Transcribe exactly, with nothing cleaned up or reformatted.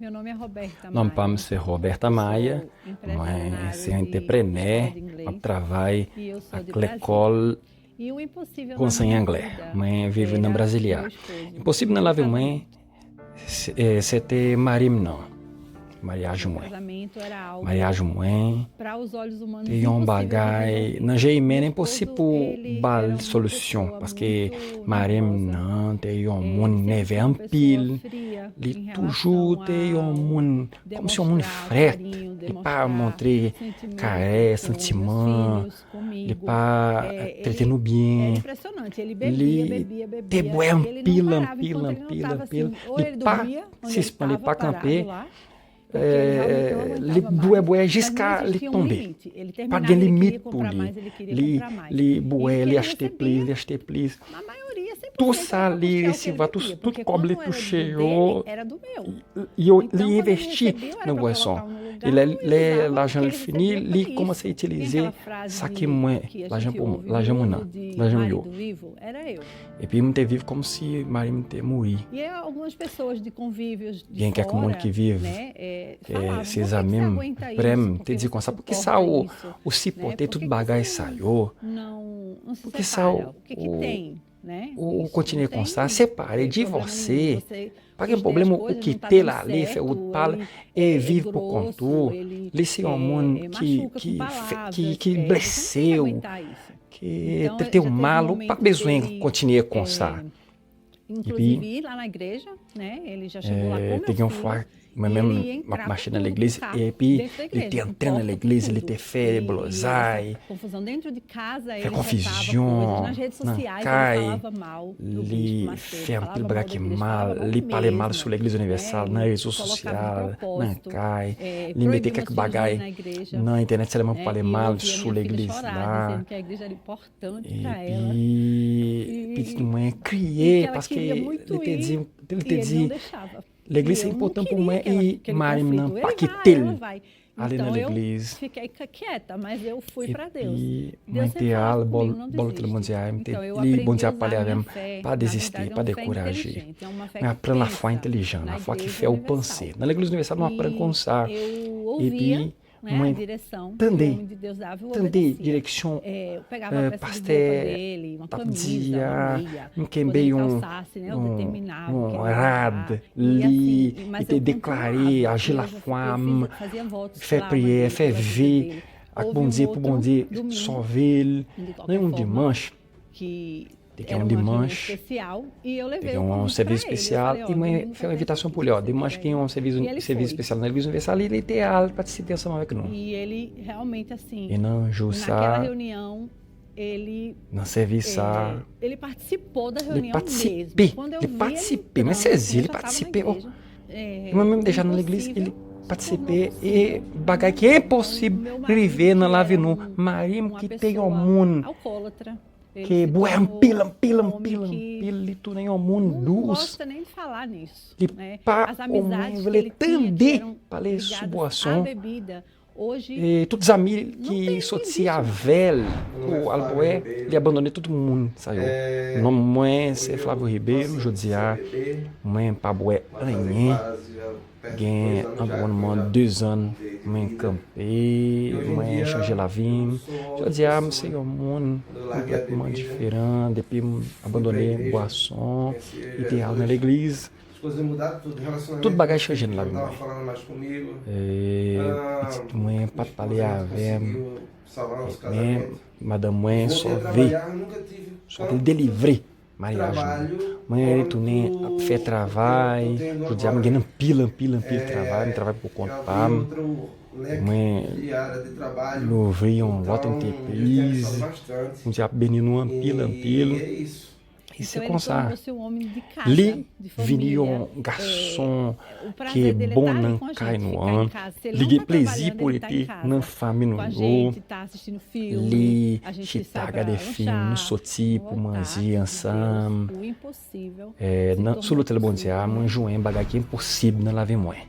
Non pa m se Roberta Maia, mwen se yon antreprenè, m ap travay ak lekòl pou anseye anglè. Mwen viv nan Brasilia. Enposib nan lavi mwen, se, eh, se te mari m nan. Maryaj mwen. Maryaj mwen te yon bagay, nan je imèn, enposib pou ba l solisyon, paske mari m nan te yon moun nève anpil. Li toujou te yon moun, kòmsi yon moun frèt. Li pa montre karès, santiman. Li pa trete nou byen. Li te bwè anpil, anpil, anpil, anpil. Li pa sispann, li pa kanpe. Eh, li bwè, bwè jiska li tonbe. Pa t gen limit pou li. Li, li bwè, li achte plis, li achte plis. Tou sa li resevwa, tou, tout kòb li touche yo, yo, li envesti nan bwèson. E lè, lè lajan l fini, li kòmanse itilize sa ki mwen, lajan pou mwen, lajan moun nan, lajan m yo. Epi m te viv kòmsi mari m te mouri. Gen kèk moun ki viv, eh, se zanmi m, frè m, te di konsa, "Poukisa ou, ou sipòte tout bagay sa yo? Poukisa ou, ou, ou kontinye konsa? Separe, divòse. Pa gen pwoblèm, ou, ou kite l ale, fè wout pa l, e viv pou kont ou." Li se yon moun ki, ki, ki blese w, ki trete w mal, ou pa bezwen kontinye konsa. Epi, eh, te gen yon fwa, mwen menm, m ap mache nan legliz, epi li te antre nan legliz, li te fè blozay, fè konfizyon nan kay, li fè anpil bagay ki mal, li pale mal sou Legliz Inivèsal nan rezo sosyal, nan kay, li mete kèk bagay nan entènèt sèlman pou pale mal sou legliz la. Epi, pitit mwen kriye paske li te di, li te di, "Legliz se enpòtan pou mwen," e mari m nan pa kite l ale nan legliz. Epi, mwen te al bò, bò lotèl Bondye a, m te li, Bondye ap pale avè m, "Pa deziste, pa dekouraje." Mwen aprann lafwa entèlijan, lafwa ki fè w panse. Nan Legliz Inivèsal, nou aprann konsa. Epi, mwen tande, tande direksyon, eh, pastè t ap di a, m kenbe yon, yon, yon rad, li, li te deklare, "Aji lafwa m, fè priyè, fè ve ak Bondye pou Bondye sove l." Nan yon dimanch, te gen yon dimanch, te gen yon sèvis espesyal, e mwen fè yon envitasyon pou li. Dimanch gen yon sèvis, sèvis espesyal nan Legliz Inivèsal, e li te al patisipe ansanm avèk nou. E nan jou sa, nan sèvis sa, li patisipe, li patisipe, mwen sezi, li patisipe. Oh. E mwen menm deja nan legliz, e li patisipe, e bagay ki enposib rive nan lavi nou. Mari m ki te yon moun ki bwè anpil, anpil, anpil, anpil, li tounen yon moun dous. Li pa omwen vle tande pale sou bwason. E tout zanmi ki soti avè l pou al bwè, li abandone tout moun sa yo. Non mwen se Flavio Ribeiro, jodi a mwen pa bwè anyen. Gen anviwònman de zan mwen kanpe, mwen chanje lavi m. Jodi a, m se yon moun konplètman diferan. Depi m abandone bwason, li te al nan legliz, tout bagay chanje nan lavi mwen. E pitit mwen pa t pale avè m, men madanm mwen sove, sove, l delivre maryaj mwen. Mwen retounen ap fè travay. Jodi a, m gen anpil, anpil, anpil travay. M travay pou kont pa m. Mwen louvri yon lòt antrepriz. Bondye ap beni nou anpil, anpil. E se konsa, li vini yon gason ki bon nan kay nou an. Li gen plezi pou rete nan fanmi nou yo. Li chita gade fim, nou soti pou manje ansanm. Eh, nan, sou lotèl Bondye a, mwen jwenn bagay ki enposib nan lavi mwen.